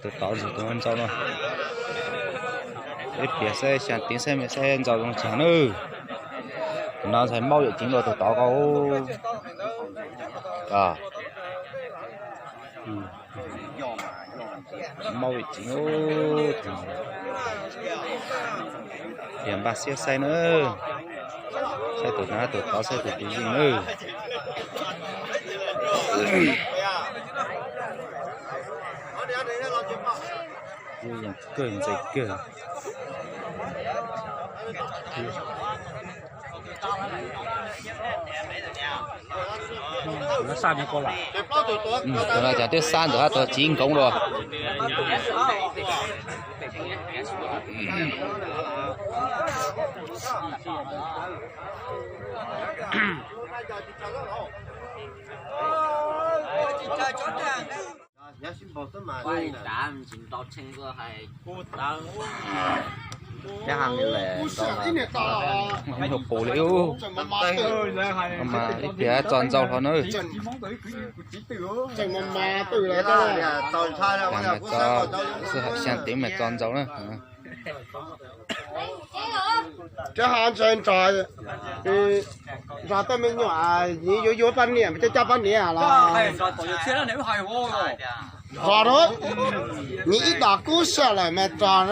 Tus tod ntxim tus ntxau no. Ib pliag saib xya teev saib me saib ntxau zoo tsis heev nawb. Tus no ntxhais maub yawm ceev dua tus tod ko. Maub yawm ceev. Tias npaj siab saib na. Saib tus no tus tod saib tus tus yeej na. Yeej kawg ntxim kawg. Tus no cas twb xab ntawm hab tau civ nkoov dua. Ua pus li ub. Mas ib pliag tso ntxau hlo na. Tso xya teev mas tso ntxau na. Rov hav ntshai nrog, nrog tej me nyuam yuav yuav poj niam mas coj coj poj niam los. Tos, nws ib dos kub sij lawm mas tos.